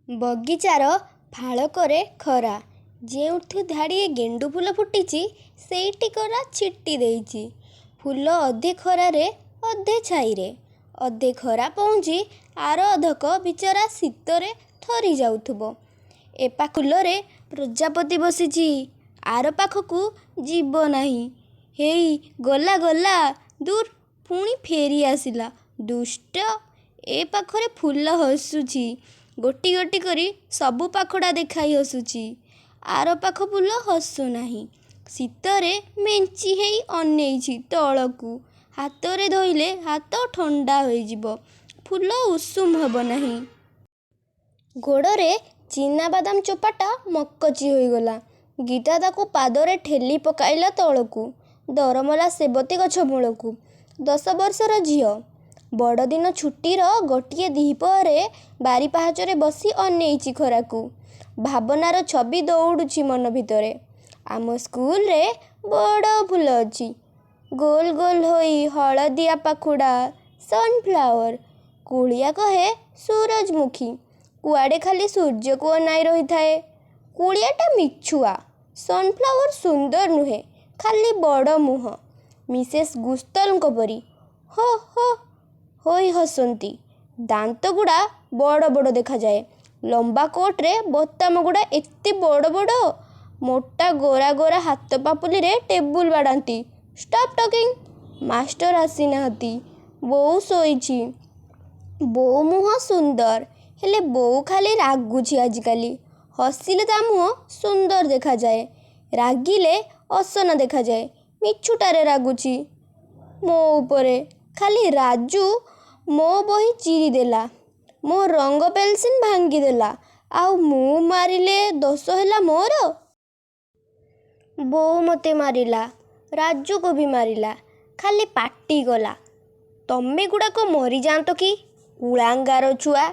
ବଗିଚାର ଫାଳକରେ ଖରା। ଯେଉଁଠି ଧାଡ଼ିଏ ଗେଣ୍ଡୁଫୁଲ ଫୁଟିଛି, ସେଇଠି ଖରା ଛିଟି ଦେଇଛି। ଫୁଲ ଅଧେ ଖରାରେ ଅଧେ ଛାଇରେ। ଅଧେ ଖରା ପଉଁଛି, ଆର ଅଧକ ବିଚରା ଶୀତରେ ଥରି ଯାଉଥିବ। ଏପାଖ ଫୁଲରେ ପ୍ରଜାପତି ବସିଛି, ଆର ପାଖକୁ ଯିବ ନାହିଁ। ହେଇ ଗଲା ଗଲା, ଦୂର୍ ପୁଣି ଫେରି ଆସିଲା, ଦୁଷ୍ଟ। ଏ ପାଖରେ ଫୁଲ ହସୁଛି, ଗୋଟି ଗୋଟି କରି ସବୁ ପାଖୁଡ଼ା ଦେଖାଇ ହସୁଛି। ଆର ପାଖ ଫୁଲ ହସୁନାହିଁ, ଶୀତରେ ମେଞ୍ଚି ହେଇ ଅନେଇଛି ତଳକୁ। ହାତରେ ଧୋଇଲେ ହାତ ଥଣ୍ଡା ହୋଇଯିବ, ଫୁଲ ଉଷୁମ ହେବ ନାହିଁ। ଗୋଡ଼ରେ ଚିନାବାଦାମ ଚୋପାଟା ମକଚି ହୋଇଗଲା। ଗୀତା ତାକୁ ପାଦରେ ଠେଲି ପକାଇଲା ତଳକୁ, ଦରମଲା ସେବତୀ ଗଛ ମୂଳକୁ। 10 ବର୍ଷର ଝିଅ। ବଡ଼ଦିନ ଛୁଟିର ଗୋଟିଏ ଦିପହରେ ବାରି ପାହାଚରେ ବସି ଅନେଇଛି ଖରାକୁ। ଭାବନାର ଛବି ଦଉଡ଼ୁଛି ମନ ଭିତରେ। ଆମ ସ୍କୁଲରେ ବଡ଼ ଫୁଲ ଅଛି, ଗୋଲ ଗୋଲ ହୋଇ ହଳଦିଆ ପାଖୁଡ଼ା, ସନ୍ ଫ୍ଲାୱାର। କୁଳିଆ କହେ ସୂରଜମୁଖୀ, କୁଆଡ଼େ ଖାଲି ସୂର୍ଯ୍ୟକୁ ଅନାଇ ରହିଥାଏ। କୁଳିଆଟା ମିଛୁଆ। ସନ୍ ଫ୍ଲାୱାର ସୁନ୍ଦର ନୁହେଁ, ଖାଲି ବଡ଼ ମୁହଁ, ମିସେସ୍ ଗୁସ୍ତଲଙ୍କ ପରି। ହୋ ହୋ ହୋଇ ହସନ୍ତି, ଦାନ୍ତଗୁଡ଼ା ବଡ଼ ବଡ଼ ଦେଖାଯାଏ। ଲମ୍ବା କୋଟରେ ବୋତାମଗୁଡ଼ା ଏତେ ବଡ଼ ବଡ଼! ମୋଟା ଗୋରା ଗୋରା ହାତ ପାପୁଲିରେ ଟେବୁଲ ବାଡ଼ାନ୍ତି। Stop talking. Master ଆସିନାହାନ୍ତି। ବୋଉ ଶୋଇଛି। ବୋଉ ମୁହଁ ସୁନ୍ଦର, ହେଲେ ବୋଉ ଖାଲି ରାଗୁଛି ଆଜିକାଲି। ହସିଲେ ତା' ମୁହଁ ସୁନ୍ଦର ଦେଖାଯାଏ, ରାଗିଲେ ଅସନା ଦେଖାଯାଏ। ମିଛୁଟାରେ ରାଗୁଛି ମୋ ଉପରେ। ଖାଲି ରାଜୁ ମୋ ବହି ଚିରିଦେଲା, ମୋ ରଙ୍ଗ ପେନ୍ସିଲ ଭାଙ୍ଗିଦେଲା, ଆଉ ମୁଁ ମାରିଲେ ଦୋଷ ହେଲା ମୋର? ବୋଉ ମୋତେ ମାରିଲା, ରାଜୁକୁ ବି ମାରିଲା, ଖାଲି ପାଟି କଲା, ତମେଗୁଡ଼ାକ ମରିଯାଆନ୍ତ କି, କୁଳାଙ୍ଗାର ଛୁଆ!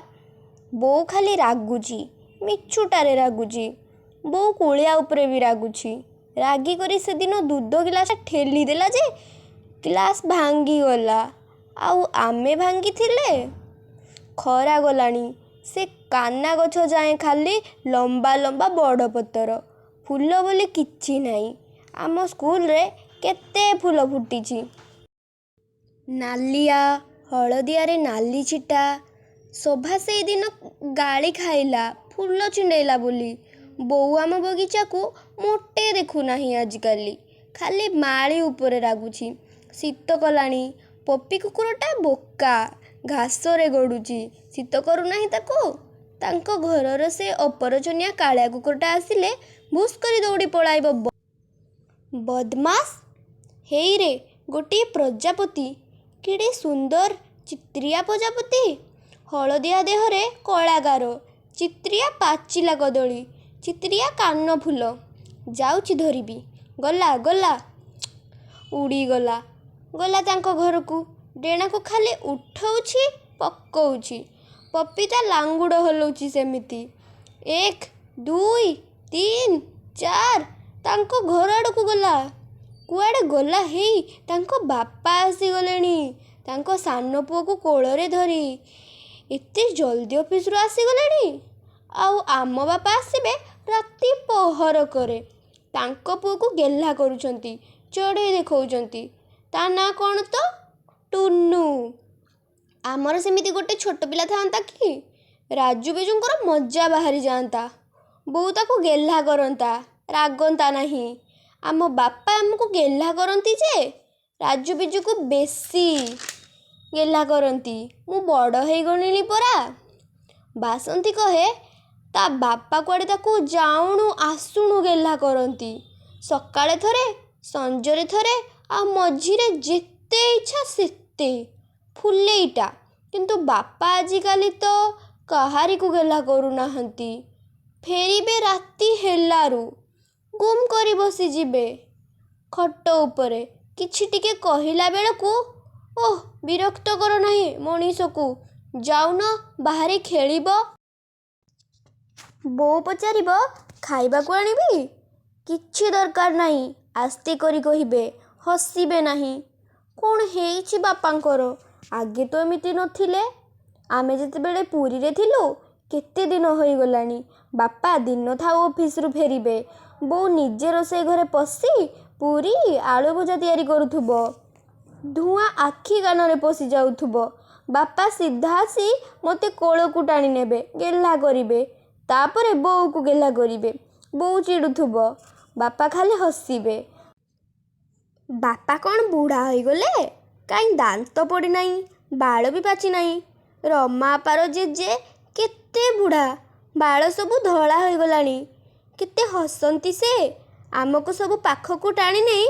ବୋଉ ଖାଲି ରାଗୁଛି, ମିଛୁଟାରେ ରାଗୁଛି। ବୋଉ କୁଳିଆ ଉପରେ ବି ରାଗୁଛି। ରାଗିକରି ସେଦିନ ଦୁଧ ଗିଲାସଟା ଠେଲିଦେଲା ଯେ ଗିଲାସ ଭାଙ୍ଗିଗଲା, ଆଉ ଆମେ ଭାଙ୍ଗିଥିଲେ? ଖରା ଗଲାଣି, ସେ କାନାଗଛ ଯାଏଁ ଖାଲି ଲମ୍ବା ଲମ୍ବା ବଡ଼ ପତର, ଫୁଲ ବୋଲି କିଛି ନାହିଁ। ଆମ ସ୍କୁଲରେ କେତେ ଫୁଲ ଫୁଟିଛି। ନାଲିଆ, ହଳଦିଆରେ ନାଲି ଛିଟା। ଶୋଭା ସେଇଦିନ ଗାଳି ଖାଇଲା ଫୁଲ ଛିଣ୍ଡେଇଲା ବୋଲି। ବୋଉ ଆମ ବଗିଚାକୁ ମୋଟେ ଦେଖୁନାହିଁ ଆଜିକାଲି। ଖାଲି ମାଳୀ ଉପରେ ରାଗୁଛି। ଶୀତ କଲାଣି। ପପି କୁକୁରଟା ବୋକା, ଘାସରେ ଗଡ଼ୁଛି, ଶୀତ କରୁନାହିଁ ତାକୁ? ତାଙ୍କ ଘରର ସେ ଅପରଛନିଆ କାଳିଆ କୁକୁରଟା ଆସିଲେ ଭୁସ୍ କରି ଦଉଡ଼ି ପଳାଇବ, ବଦମାସ। ହେଇରେ ଗୋଟିଏ ପ୍ରଜାପତି! କେଡ଼େ ସୁନ୍ଦର ଚିତ୍ରିଆ ପ୍ରଜାପତି! ହଳଦିଆ ଦେହରେ କଳା ଗାର। ଚିତ୍ରିଆ ପାଚିଲା କଦଳୀ, ଚିତ୍ରିଆ କାନଫୁଲ। ଯାଉଛି ଧରିବି। ଗଲା, ଗଲା, ଉଡ଼ିଗଲା, ଗଲା ତାଙ୍କ ଘରକୁ। ଡେଣାକୁ ଖାଲି ଉଠଉଛି, ପକଉଛି। ପପି ତା' ଲାଙ୍ଗୁଡ଼ ହଲଉଛି ସେମିତି। ଏକ, ଦୁଇ, ତିନି, ଚାରି, ତାଙ୍କ ଘର ଆଡ଼କୁ ଗଲା। କୁଆଡ଼େ ଗଲା ହେଇ ତାଙ୍କ ବାପା ଆସିଗଲେଣି ତାଙ୍କ ସାନ ପୁଅକୁ କୋଳରେ ଧରି। ଏତେ ଜଲଦି ଅଫିସରୁ ଆସିଗଲେଣି! ଆଉ ଆମ ବାପା ଆସିବେ ରାତି ପହରକରେ। ତାଙ୍କ ପୁଅକୁ ଗେହ୍ଲା କରୁଛନ୍ତି, ଚଢ଼େଇ ଦେଖାଉଛନ୍ତି। ତା' ନାଁ କ'ଣ ତ? ଟୁନୁ। ଆମର ସେମିତି ଗୋଟେ ଛୋଟ ପିଲା ଥାଆନ୍ତା କି, ରାଜୁ ବିଜୁଙ୍କର ମଜା ବାହାରି ଯାଆନ୍ତା। ବୋଉ ତାକୁ ଗେହ୍ଲା କରନ୍ତା, ରାଗନ୍ତା ନାହିଁ। ଆମ ବାପା ଆମକୁ ଗେହ୍ଲା କରନ୍ତି ଯେ, ରାଜୁ ବିଜୁକୁ ବେଶି ଗେହ୍ଲା କରନ୍ତି। ମୁଁ ବଡ଼ ହେଇଗଲିଣି ପରା। ବାସନ୍ତୀ କହେ ତା' ବାପା କୁଆଡ଼େ ତାକୁ ଯାଉଣୁ ଆସୁଣୁ ଗେହ୍ଲା କରନ୍ତି। ସକାଳେ ଥରେ, ସଞ୍ଜରେ ଥରେ, ଆଉ ମଝିରେ ଯେତେ ଇଚ୍ଛା ସେତେ। ଫୁଲେଇଟା। କିନ୍ତୁ ବାପା ଆଜିକାଲି ତ କାହାରିକୁ ଗେହ୍ଲା କରୁନାହାନ୍ତି। ଫେରିବେ ରାତି ହେଲାରୁ, ଗୁମ୍ କରି ବସିଯିବେ ଖଟ ଉପରେ। କିଛି ଟିକେ କହିଲା ବେଳକୁ, ଓଃ, ବିରକ୍ତ କର ନାହିଁ ମଣିଷକୁ, ଯାଉନ ବାହାରେ ଖେଳିବ। ବୋଉ ପଚାରିବ, ଖାଇବାକୁ ଆଣିବି? କିଛି ଦରକାର ନାହିଁ, ଆସ୍ତେ କରି କହିବେ, ହସିବେ ନାହିଁ। କ'ଣ ହେଇଛି ବାପାଙ୍କର? ଆଗେ ତ ଏମିତି ନ ଥିଲେ। ଆମେ ଯେତେବେଳେ ପୁରୀରେ ଥିଲୁ, କେତେ ଦିନ ହୋଇଗଲାଣି। ବାପା ଦିନ ଥାଉ ଅଫିସରୁ ଫେରିବେ, ବୋଉ ନିଜେ ରୋଷେଇ ଘରେ ପଶି ପୁରି, ଆଳୁଭଜା ତିଆରି କରୁଥିବ। ଧୂଆଁ ଆଖି କାନରେ ପଶି ଯାଉଥିବ। ବାପା ସିଧା ଆସି ମୋତେ କୋଳକୁ ଟାଣିନେବେ, ଗେହ୍ଲା କରିବେ। ତା'ପରେ ବୋଉକୁ ଗେହ୍ଲା କରିବେ। ବୋଉ ଚିଡ଼ୁଥିବ। ବାପା ଖାଲି ହସିବେ। ବାପା କ'ଣ ବୁଢ଼ା ହୋଇଗଲେ? କାହିଁ ଦାନ୍ତ ପଡ଼ିନାହିଁ, ବାଳ ବି ପାଚିନାହିଁ। ରମା ଅପାର ଜେଜେ କେତେ ବୁଢ଼ା, ବାଳ ସବୁ ଧଳା ହୋଇଗଲାଣି। କେତେ ହସନ୍ତି ସେ। ଆମକୁ ସବୁ ପାଖକୁ ଟାଣିନେଇ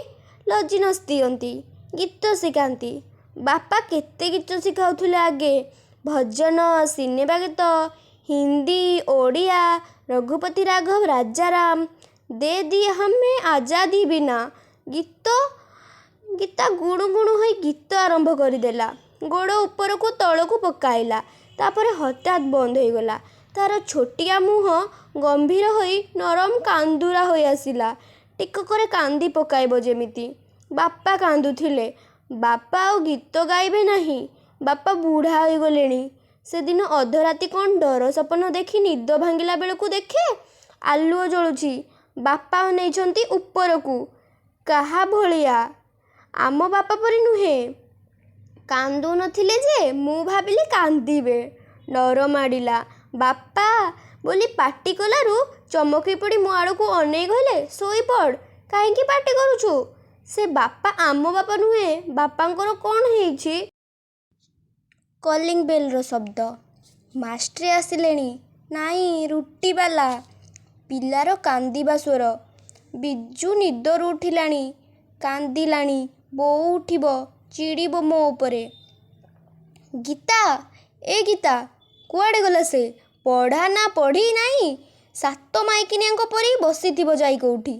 ଲଜିନସ୍ ଦିଅନ୍ତି, ଗୀତ ଶିଖାନ୍ତି। ବାପା କେତେ ଗୀତ ଶିଖାଉଥିଲେ ଆଗେ। ଭଜନ, ସିନେମା ଗୀତ, ହିନ୍ଦୀ, ଓଡ଼ିଆ, ରଘୁପତି ରାଘବ ରାଜାରାମ, ଦେ ଦି ହମେ ଆଜାଦି ବିନା ଗୀତ। ଗୀତା ଗୁଣୁ ଗୁଣୁ ହୋଇ ଗୀତ ଆରମ୍ଭ କରିଦେଲା। ଗୋଡ଼ ଉପରକୁ ତଳକୁ ପକାଇଲା। ତା'ପରେ ହଠାତ୍ ବନ୍ଦ ହୋଇଗଲା। ତା'ର ଛୋଟିଆ ମୁହଁ ଗମ୍ଭୀର ହୋଇ ନରମ କାନ୍ଦୁରା ହୋଇଆସିଲା। ଟିକକରେ କାନ୍ଦି ପକାଇବ ଯେମିତି। ବାପା କାନ୍ଦୁଥିଲେ। ବାପା ଆଉ ଗୀତ ଗାଇବେ ନାହିଁ। ବାପା ବୁଢ଼ା ହୋଇଗଲେଣି। ସେଦିନ ଅଧରାତି କ'ଣ ଡର ସପନ ଦେଖି ନିଦ ଭାଙ୍ଗିଲା ବେଳକୁ ଦେଖେ, ଆଲୁଅ ଜଳୁଛି। ବାପା ଅନେଇଛନ୍ତି ଉପରକୁ। କାହା ଭଳିଆ? ଆମ ବାପା ପରି ନୁହେଁ। କାନ୍ଦୁ ନ ଥିଲେ ଯେ ମୁଁ ଭାବିଲି କାନ୍ଦିବେ। ଡର ମାଡ଼ିଲା। ବାପା ବୋଲି ପାଟି କଲାରୁ ଚମକି ପଡ଼ି ମୋ ଆଡ଼କୁ ଅନେଇ କହିଲେ, ଶୋଇପଡ଼, କାହିଁକି ପାଟି କରୁଛୁ? ସେ ବାପା ଆମ ବାପା ନୁହେଁ। ବାପାଙ୍କର କ'ଣ ହେଇଛି? କଲିଂ ବେଲ୍‌ର ଶବ୍ଦ। ମାଷ୍ଟ୍ରେ ଆସିଲେଣି? ନାଇଁ, ରୁଟିବାଲା। ପିଲାର କାନ୍ଦିବା ସ୍ୱର। ବିଜୁ ନିଦରୁ ଉଠିଲାଣି, କାନ୍ଦିଲାଣି। ବୋଉ ଉଠିବ, ଚିଡ଼ିବ ମୋ ଉପରେ। ଗୀତା, ଏ ଗୀତା! କୁଆଡ଼େ ଗଲା ସେ? ପଢ଼ା ନା ପଢ଼ି ନାହିଁ, ସାତ ମାଇକିନିଆଙ୍କ ପରି ବସିଥିବ ଯାଇ କୋଉଠି।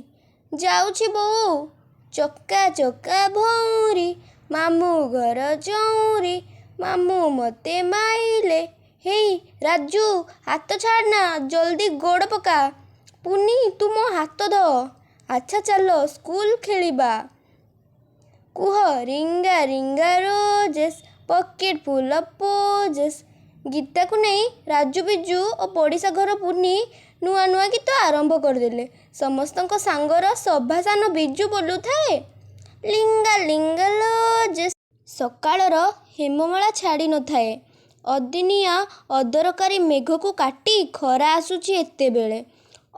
ଯାଉଛି ବୋଉ। ଚକା ଚକା ଭଉଁରୀ, ମାମୁଁ ଘର ଚଉଁରୀ, ମାମୁଁ ମୋତେ ମାଇଲେ। ହେଇ ରାଜୁ, ହାତ ଛାଡ଼ନା, ଜଲଦି ଗୋଡ଼ ପକା। ପୁନି, ତୁ ମୋ ହାତ ଧ। ଆଚ୍ଛା ଚାଲ, ସ୍କୁଲ ଖେଳିବା। କୁହ, ring a ring a roses, pocket full of posies. ଗୀତାକୁ ନେଇ ରାଜୁ, ବିଜୁ ଓ ପଡ଼ିଶା ଘର ପୁନି ନୂଆ ନୂଆ ଗୀତ ଆରମ୍ଭ କରିଦେଲେ। ସମସ୍ତଙ୍କ ସାଙ୍ଗର ସଭା ସାନ ବିଜୁ ବୋଲୁଥାଏ, ଲିଙ୍ଗା ଲିଙ୍ଗା ଲୋଜେସ୍। ସକାଳର ହେମମଳା ଛାଡ଼ି ନ ଥାଏ। ଅଦିନିଆ ଅଦରକାରୀ ମେଘକୁ କାଟି ଖରା ଆସୁଛି ଏତେବେଳେ।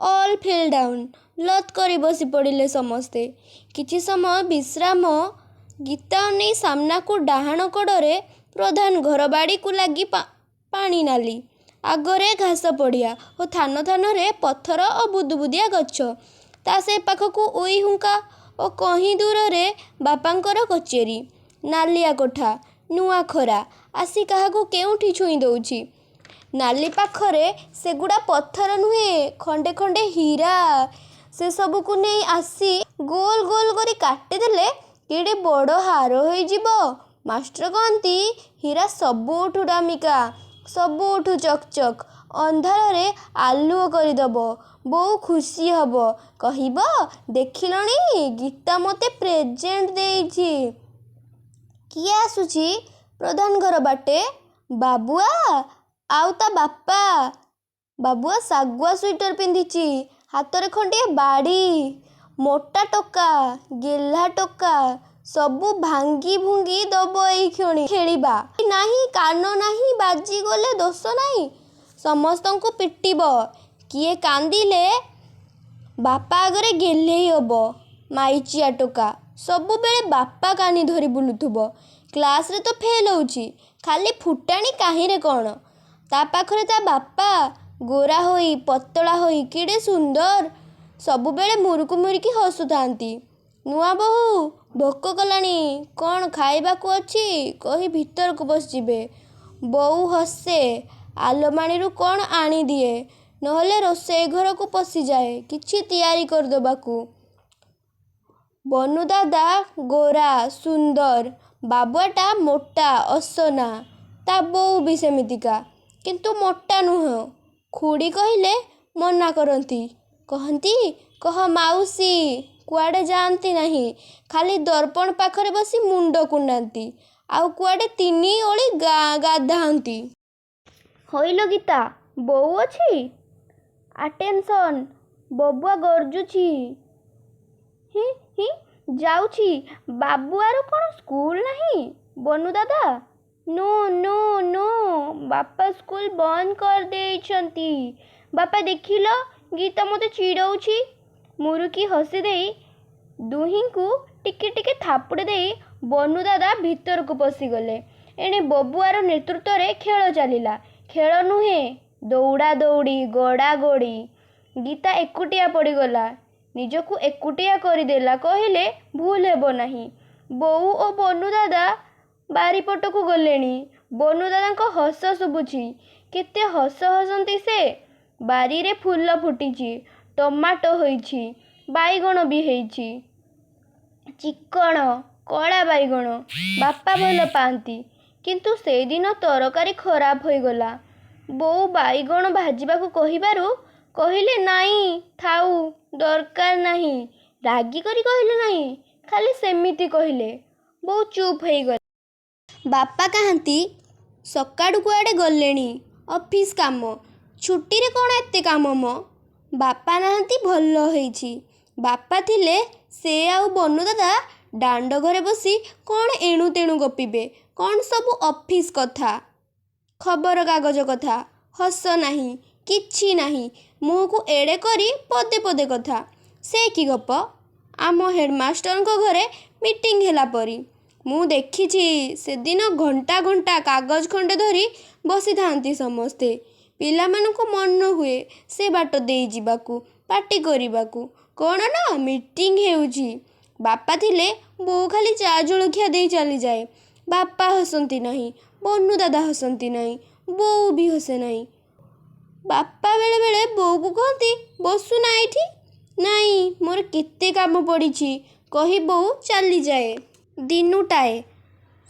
All fell down. ଲଥ୍ କରି ବସିପଡ଼ିଲେ ସମସ୍ତେ। କିଛି ସମୟ ବିଶ୍ରାମ। ଗୀତା ଅନେଇ ସାମ୍ନାକୁ ଡାହାଣ କଡ଼ରେ ପ୍ରଧାନ ଘର ବାଡ଼ିକୁ ଲାଗି ପାଣି ନାଲି। ଆଗରେ ଘାସ ପଡ଼ିଆ ଓ ଥାନ ଥାନରେ ପଥର ଓ ବୁଦୁବୁଦିଆ ଗଛ। ତା' ସେପାଖକୁ ଉଇହୁଙ୍କା ଓ କହିଁ ଦୂରରେ ବାପାଙ୍କର କଚେରି। ନାଲିଆ କୋଠା। ନୂଆ ଖରା ଆସି କାହାକୁ କେଉଁଠି ଛୁଇଁ ଦଉଛି। ନାଲି ପାଖରେ ସେଗୁଡ଼ା ପଥର ନୁହେଁ, ଖଣ୍ଡେ ଖଣ୍ଡେ ହୀରା। ସେସବୁକୁ ନେଇ ଆସି ଗୋଲ ଗୋଲ କରି କାଟିଦେଲେ କେଡ଼େ ବଡ଼ ହାର ହୋଇଯିବ। ମାଷ୍ଟ୍ରେ କହନ୍ତି, ହୀରା ସବୁଠୁ ଦାମିକା, ସବୁଠୁ ଚକ୍ ଚକ୍। ଅନ୍ଧାରରେ ଆଲୁଅ କରିଦେବ। ବୋଉ ଖୁସି ହେବ, କହିବ, ଦେଖିଲଣି, ଗୀତା ମୋତେ ପ୍ରେଜେଣ୍ଟ ଦେଇଛି। କିଏ ଆସୁଛି ପ୍ରଧାନ ଘର ବାଟେ? ବାବୁଆ ଆଉ ତା' ବାପା। ବାବୁଆ ଶାଗୁଆ ସୁଇଟର ପିନ୍ଧିଛି, ହାତରେ ଖଣ୍ଡିଏ ବାଡ଼ି। ମୋଟା ଟୋକା, ଗେହ୍ଲା ଟୋକା। ସବୁ ଭାଙ୍ଗି ଭୁଙ୍ଗି ଦବ ଏଇକ୍ଷଣି। ଖେଳିବା ନାହିଁ, କାନ ନାହିଁ, ବାଜିଗଲେ ଦୋଷ ନାହିଁ। ସମସ୍ତଙ୍କୁ ପିଟିବ। କିଏ କାନ୍ଦିଲେ ବାପା ଆଗରେ ଗେହ୍ଲେଇ ହେବ। ମାଇଚିଆ ଟୋକା। ସବୁବେଳେ ବାପା କାନି ଧରି ବୁଲୁଥିବ। କ୍ଲାସରେ ତ ଫେଲ୍ ହେଉଛି। ଖାଲି ଫୁଟାଣି, କାହିଁରେ କ'ଣ? ତା' ପାଖରେ ତା' ବାପା, ଗୋରା ହୋଇ, ପତଳା ହୋଇ କେଡ଼େ ସୁନ୍ଦର। ସବୁବେଳେ ମୁରୁକି ମୁରୁକି ହସୁଥାନ୍ତି। ନୂଆବୋହୂ, ଭୋକ କଲାଣି, କ'ଣ ଖାଇବାକୁ ଅଛି କହି ଭିତରକୁ ପଶିଯିବେ। ବୋଉ ହସେ, ଆଲମାରୀରୁ କ'ଣ ଆଣିଦିଏ, ନହେଲେ ରୋଷେଇ ଘରକୁ ପଶିଯାଏ କିଛି ତିଆରି କରିଦେବାକୁ। ବନୁଦାଦା ଗୋରା, ସୁନ୍ଦର। ବାବୁଆଟା ମୋଟା, ଅସନା। ତା' ବୋଉ ବି ସେମିତିକା, କିନ୍ତୁ ମୋଟା ନୁହେଁ। ଖୁଡ଼ୀ କହିଲେ ମନା କରନ୍ତି। କହନ୍ତି, କହ ମାଉସୀ। କୁଆଡ଼େ ଯାଆନ୍ତି ନାହିଁ। ଖାଲି ଦର୍ପଣ ପାଖରେ ବସି ମୁଣ୍ଡ କୁଣ୍ଡାନ୍ତି, ଆଉ କୁଆଡ଼େ ତିନି ଓଳି ଗାଧାନ୍ତି। ହଇଲୋ ଗୀତା, ବୋଉ ଅଛି? ଆଟେନସନ୍! ବବୁଆ ଗର୍ଜୁଛି। ହିଁ ହିଁ, ଯାଉଛି। ବାବୁଆର କ'ଣ ସ୍କୁଲ ନାହିଁ ବନୁଦାଦା? No no no, ବାପା ସ୍କୁଲ ବନ୍ଦ କରିଦେଇଛନ୍ତି। ବାପା ଦେଖିଲ, ଗୀତା ମୋତେ ଚିଡ଼ଉଛି। ମୁରୁକି ହସିଦେଇ ଦୁହିଁଙ୍କୁ ଟିକେ ଟିକେ ଥାପୁଡ଼ି ଦେଇ ବନୁଦାଦା ଭିତରକୁ ପଶିଗଲେ। ଏଣେ ବବୁଆର ନେତୃତ୍ୱରେ ଖେଳ ଚାଲିଲା। ଖେଳ ନୁହେଁ, ଦୌଡ଼ାଦୌଡ଼ି, ଗଡ଼ାଗଡ଼ି। ଗୀତା ଏକୁଟିଆ ପଡ଼ିଗଲା। ନିଜକୁ ଏକୁଟିଆ କରିଦେଲା କହିଲେ ଭୁଲ ହେବ ନାହିଁ। ବୋଉ ଓ ବନୁଦାଦା ବାରିପଟକୁ ଗଲେଣି। ବନୁଦାଦାଙ୍କ ହସ ଶୁଭୁଛି। କେତେ ହସ ହସନ୍ତି ସେ! ବାରିରେ ଫୁଲ ଫୁଟିଛି, ଟମାଟୋ ହୋଇଛି, ବାଇଗଣ ବି ହେଇଛି। ଚିକ୍କଣ କଳା ବାଇଗଣ। ବାପା ଭଲ ପାଆନ୍ତି। କିନ୍ତୁ ସେଇଦିନ ତରକାରୀ ଖରାପ ହୋଇଗଲା। ବୋଉ ବାଇଗଣ ଭାଜିବାକୁ କହିବାରୁ କହିଲେ ନାଇଁ ଥାଉ, ଦରକାର ନାହିଁ। ରାଗିକରି କହିଲେ ନାହିଁ, ଖାଲି ସେମିତି କହିଲେ। ବୋଉ ଚୁପ୍ ହେଇଗଲେ। ବାପା କାହାନ୍ତି? ସକାଳୁ କୁଆଡ଼େ ଗଲେଣି। ଅଫିସ କାମ। ଛୁଟିରେ କ'ଣ ଏତେ କାମ ମ! ବାପା ନାହାନ୍ତି ଭଲ ହେଇଛି। ବାପା ଥିଲେ ସେ ଆଉ ବନୁଦାଦା ଦାଣ୍ଡଘରେ ବସି କ'ଣ ଏଣୁତେଣୁ ଗପିବେ। କ'ଣ ସବୁ ଅଫିସ କଥା, ଖବରକାଗଜ କଥା। ହସ ନାହିଁ, କିଛି ନାହିଁ। ମୁହଁକୁ ଏଡ଼େ କରି ପଦେ ପଦେ କଥା। ସେ କି ଗପ? ଆମ ହେଡ୍‌ମାଷ୍ଟରଙ୍କ ଘରେ ମିଟିଂ ହେଲା ପରି। ମୁଁ ଦେଖିଛି ସେଦିନ ଘଣ୍ଟା ଘଣ୍ଟା କାଗଜ ଖଣ୍ଡେ ଧରି ବସିଥାନ୍ତି ସମସ୍ତେ। ପିଲାମାନଙ୍କୁ ମନ ହୁଏ ସେ ବାଟ ଦେଇ ଯିବାକୁ, ପାଟି କରିବାକୁ। କ'ଣ ନା ମିଟିଂ ହେଉଛି। ବାପା ଥିଲେ ବୋଉ ଖାଲି ଚା' ଜଳଖିଆ ଦେଇ ଚାଲିଯାଏ। ବାପା ହସନ୍ତି ନାହିଁ, ବନୁଦାଦା ହସନ୍ତି ନାହିଁ, ବୋଉ ବି ହସେ ନାହିଁ। ବାପା ବେଳେବେଳେ ବୋଉକୁ କହନ୍ତି, ବସୁନା ଏଇଠି। ନାଇଁ, ମୋର କେତେ କାମ ପଡ଼ିଛି, କହି ବୋଉ ଚାଲିଯାଏ। ଦିନୁଟାଏ।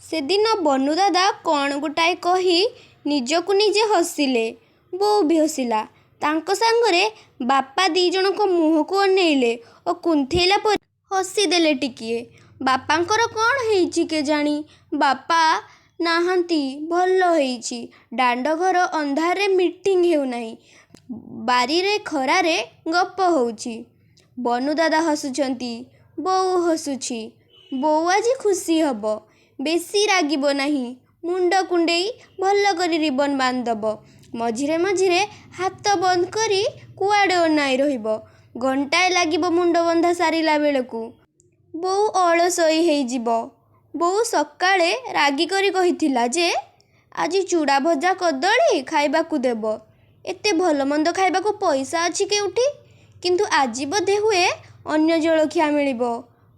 ସେଦିନ ବନୁଦାଦା କ'ଣ ଗୋଟାଏ କହି ନିଜକୁ ନିଜେ ହସିଲେ। ବୋଉ ବି ହସିଲା ତାଙ୍କ ସାଙ୍ଗରେ। ବାପା ଦି'ଜଣଙ୍କ ମୁହଁକୁ ଅନେଇଲେ ଓ କୁନ୍ଥେଇଲା ପରି ହସିଦେଲେ ଟିକିଏ। ବାପାଙ୍କର କ'ଣ ହେଇଛି କେଜାଣି? ବାପା ନାହାନ୍ତି ଭଲ ହେଇଛି। ଦାଣ୍ଡଘର ଅନ୍ଧାରରେ ମିଟିଂ ହେଉନାହିଁ। ବାରିରେ ଖରାରେ ଗପ ହେଉଛି। ବନୁଦାଦା ହସୁଛନ୍ତି, ବୋଉ ହସୁଛି। ବୋଉ ଆଜି ଖୁସି ହେବ। ବେଶି ରାଗିବ ନାହିଁ। ମୁଣ୍ଡ କୁଣ୍ଡେଇ ଭଲକରି ରିବନ୍ ବାନ୍ଧିଦେବ। ମଝିରେ ମଝିରେ ହାତ ବନ୍ଦ କରି କୁଆଡ଼େ ଅନାଇ ରହିବ। ଘଣ୍ଟାଏ ଲାଗିବ ମୁଣ୍ଡବନ୍ଧା ସାରିଲା ବେଳକୁ। ବୋଉ ଅଳସେଇ ହେଇଯିବ। ବୋଉ ସକାଳେ ରାଗିକରି କହିଥିଲା ଯେ ଆଜି ଚୂଡ଼ାଭଜା କଦଳୀ ଖାଇବାକୁ ଦେବ। ଏତେ ଭଲମନ୍ଦ ଖାଇବାକୁ ପଇସା ଅଛି କେଉଁଠି? କିନ୍ତୁ ଆଜି ବୋଧହୁଏ ଅନ୍ୟ ଜଳଖିଆ ମିଳିବ।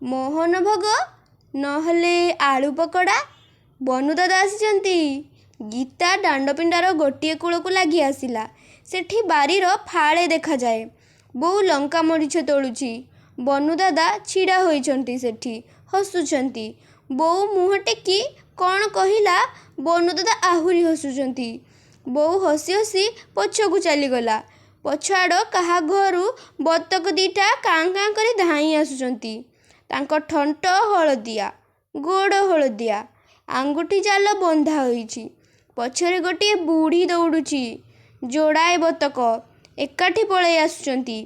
ମୋହନଭୋଗ, ନହେଲେ ଆଳୁ ପକଡ଼ା। ବନୁଦାଦା ଆସିଛନ୍ତି। ଗୀତା ଦାଣ୍ଡପିଣ୍ଡାର ଗୋଟିଏ କୂଳକୁ ଲାଗି ଆସିଲା। ସେଠି ବାରିର ଫାଳେ ଦେଖାଯାଏ। ବୋଉ ଲଙ୍କା ମରିଚ ତୋଳୁଛି। ବନୁଦାଦା ଛିଡ଼ା ହୋଇଛନ୍ତି ସେଠି, ହସୁଛନ୍ତି। ବୋଉ ମୁହଁ ଟେକି କ'ଣ କହିଲା, ବନୁଦାଦା ଆହୁରି ହସୁଛନ୍ତି। ବୋଉ ହସି ହସି ପଛକୁ ଚାଲିଗଲା। ପଛଆଡ଼ କାହା ଘରୁ ବତକ ଦି'ଟା କାଁ କାଁ କରି ଧାଇଁ ଆସୁଛନ୍ତି। ତାଙ୍କ ଥଣ୍ଟ ହଳଦିଆ, ଗୋଡ଼ ହଳଦିଆ। ଆଙ୍ଗୁଠି ଜାଲ ବନ୍ଧା ହୋଇଛି। ପଛରେ ଗୋଟିଏ ବୁଢ଼ୀ ଦଉଡ଼ୁଛି। ଯୋଡ଼ାଏ ବତକ ଏକାଠି ପଳେଇ ଆସୁଛନ୍ତି।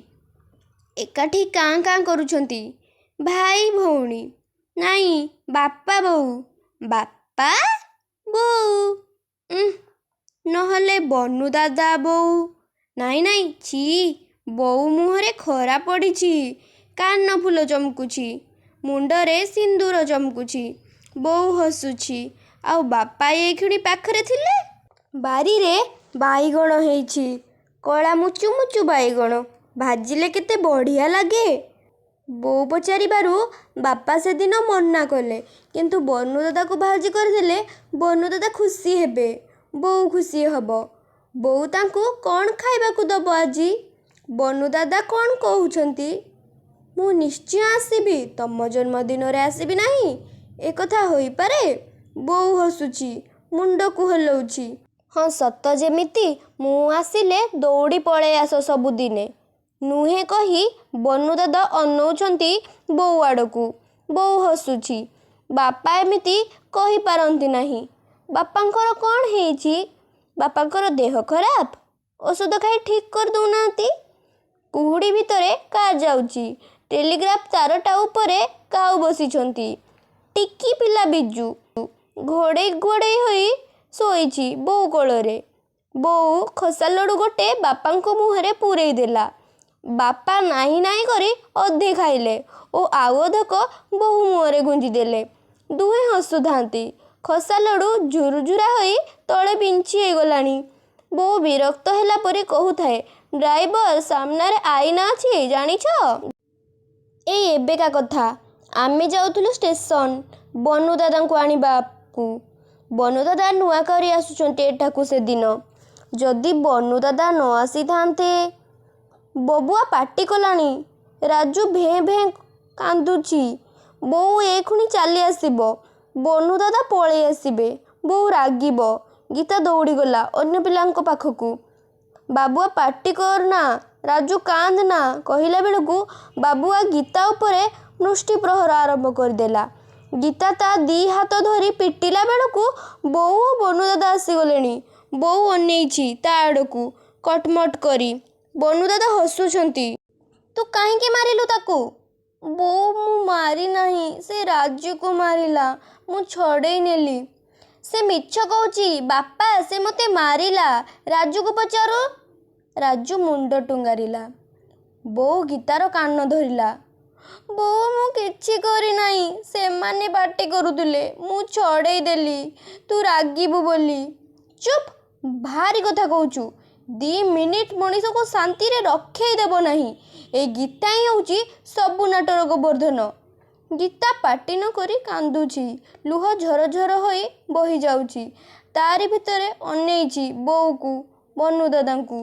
ଏକାଠି କାଁ କାଁ କରୁଛନ୍ତି। ଭାଇ ଭଉଣୀ। ନାଇଁ, ବାପା ବୋଉ। ବାପା ବୋଉ। ଉଁ, ନହେଲେ ବନୁଦାଦା ବୋଉ। ନାଇଁ ନାଇଁ, ଛି, ବୋଉ ମୁହଁରେ ଖରା ପଡ଼ିଛି। କାନଫୁଲ ଚମକୁଛି। ମୁଣ୍ଡରେ ସିନ୍ଦୁର ଚମକୁଛି। ବୋଉ ହସୁଛି। ଆଉ ବାପା ଏଇକ୍ଷଣି ପାଖରେ ଥିଲେ? ବାରିରେ ବାଇଗଣ ହେଇଛି। କଳା ମୁଚୁମୁଚୁ ବାଇଗଣ। ଭାଜିଲେ କେତେ ବଢ଼ିଆ ଲାଗେ। ବୋଉ ପଚାରିବାରୁ ବାପା ସେଦିନ ମନା କଲେ। କିନ୍ତୁ ବନୁଦାଦାକୁ ଭାଜି କରିଦେଲେ ବନୁଦାଦା ଖୁସି ହେବେ, ବୋଉ ଖୁସି ହେବ। ବୋଉ ତାଙ୍କୁ କ'ଣ ଖାଇବାକୁ ଦେବ ଆଜି? ବନୁଦାଦା କ'ଣ କହୁଛନ୍ତି? ମୁଁ ନିଶ୍ଚୟ ଆସିବି, ତମ ଜନ୍ମଦିନରେ ଆସିବି ନାହିଁ, ଏକଥା ହୋଇପାରେ? ବୋଉ ହସୁଛି, ମୁଣ୍ଡକୁ ହଲାଉଛି। ହଁ ସତ ଯେମିତି ମୁଁ ଆସିଲେ ଦଉଡ଼ି ପଳେଇ ଆସ ସବୁଦିନେ। ନୁହେଁ କହି ବନୁଦାଦା ଅନଉଛନ୍ତି ବୋଉ ଆଡ଼କୁ। ବୋଉ ହସୁଛି। ବାପା ଏମିତି କହିପାରନ୍ତି ନାହିଁ। ବାପାଙ୍କର କ'ଣ ହେଇଛି? ବାପାଙ୍କର ଦେହ ଖରାପ? ଔଷଧ ଖାଇ ଠିକ୍ କରିଦେଉନାହାନ୍ତି। କୁହୁଡ଼ି ଭିତରେ କାର୍ ଯାଉଛି। ଟେଲିଗ୍ରାଫ୍ ତାରଟା ଉପରେ କାଉ ବସିଛନ୍ତି। ଟିକି ପିଲା ବିଜୁ ଘୋଡ଼େଇ ଘୋଡ଼େଇ ହୋଇ ଶୋଇଛି ବୋଉ କୋଳରେ। ବୋଉ ଖସା ଲଡ଼ୁ ଗୋଟେ ବାପାଙ୍କ ମୁହଁରେ ପୂରେଇ ଦେଲା। ବାପା ନାହିଁ ନାହିଁ କରି ଅଧେ ଖାଇଲେ ଓ ଆଉ ଅଧକ ବୋହୂ ମୁହଁରେ ଗୁଞ୍ଜିଦେଲେ। ଦୁହେଁ ହସୁଥାନ୍ତି। ଖସା ଲଡ଼ୁ ଝୁରୁଝୁରା ହୋଇ ତଳେ ବିଞ୍ଚି ହେଇଗଲାଣି। ବୋଉ ବିରକ୍ତ ହେଲା ପରି କହୁଥାଏ, ଡ୍ରାଇଭର, ସାମନାରେ ଆଇନା ଅଛି, ଜାଣିଛ? ଏଇ ଏବେକା କଥା। ଆମେ ଯାଉଥିଲୁ ଷ୍ଟେସନ, ବନୁଦାଦାଙ୍କୁ ଆଣିବାକୁ। ବନୁଦାଦା ନୂଆ କରି ଆସୁଛନ୍ତି ଏଠାକୁ ସେଦିନ। ଯଦି ବନୁଦାଦା ନ ଆସିଥାନ୍ତେ। ବବୁଆ ପାଟି କଲାଣି। ରାଜୁ ଭେଁ ଭେଁ କାନ୍ଦୁଛି। ବୋଉ ଏଇକ୍ଷୁଣି ଚାଲିଆସିବ। ବନୁଦାଦା ପଳେଇ ଆସିବେ। ବୋଉ ରାଗିବ। ଗୀତା ଦୌଡ଼ିଗଲା ଅନ୍ୟ ପିଲାଙ୍କ ପାଖକୁ। ବାବୁଆ ପାଟି କରନା, ରାଜୁ କାନ୍ଦନା କହିଲା ବେଳକୁ ବାବୁଆ ଗୀତା ଉପରେ ମୁଷ୍ଟି ପ୍ରହାର ଆରମ୍ଭ କରିଦେଲା। ଗୀତା ତା' ଦି' ହାତ ଧରି ପିଟିଲା ବେଳକୁ ବୋଉ ଓ ବନୁଦାଦା ଆସିଗଲେଣି। ବୋଉ ଅନେଇଛି ତା' ଆଡ଼କୁ କଟମଟ କରି। ବନୁଦାଦା ହସୁଛନ୍ତି। ତୁ କାହିଁକି ମାରିଲୁ ତାକୁ? ବୋଉ, ମୁଁ ମାରିନାହିଁ। ସେ ରାଜୁକୁ ମାରିଲା। ମୁଁ ଛଡ଼େଇ ନେଲି। ସେ ମିଛ କହୁଛି, ବାପା, ସେ ମୋତେ ମାରିଲା। ରାଜୁକୁ ପଚାରୁ। ରାଜୁ ମୁଣ୍ଡ ଟୁଙ୍ଗାରିଲା। ବୋଉ ଗୀତାର କାନ ଧରିଲା। ବୋଉ, ମୁଁ କିଛି କରିନାହିଁ। ସେମାନେ ପାଟି କରୁଥିଲେ। ମୁଁ ଛଡ଼େଇ ଦେଲି, ତୁ ରାଗିବୁ ବୋଲି। ଚୁପ୍, ଭାରି କଥା କହୁଛୁ। ଦି' ମିନିଟ୍ ମଣିଷକୁ ଶାନ୍ତିରେ ରଖେଇ ଦେବ ନାହିଁ। ଏଇ ଗୀତା ହିଁ ହେଉଛି ସବୁ ନାଟର ଗୋବର୍ଦ୍ଧନ। ଗୀତା ପାଟି ନ କରି କାନ୍ଦୁଛି। ଲୁହ ଝରଝର ହୋଇ ବହିଯାଉଛି। ତା'ରି ଭିତରେ ଅନେଇଛି ବୋଉକୁ, ବନୁଦାଦାଙ୍କୁ।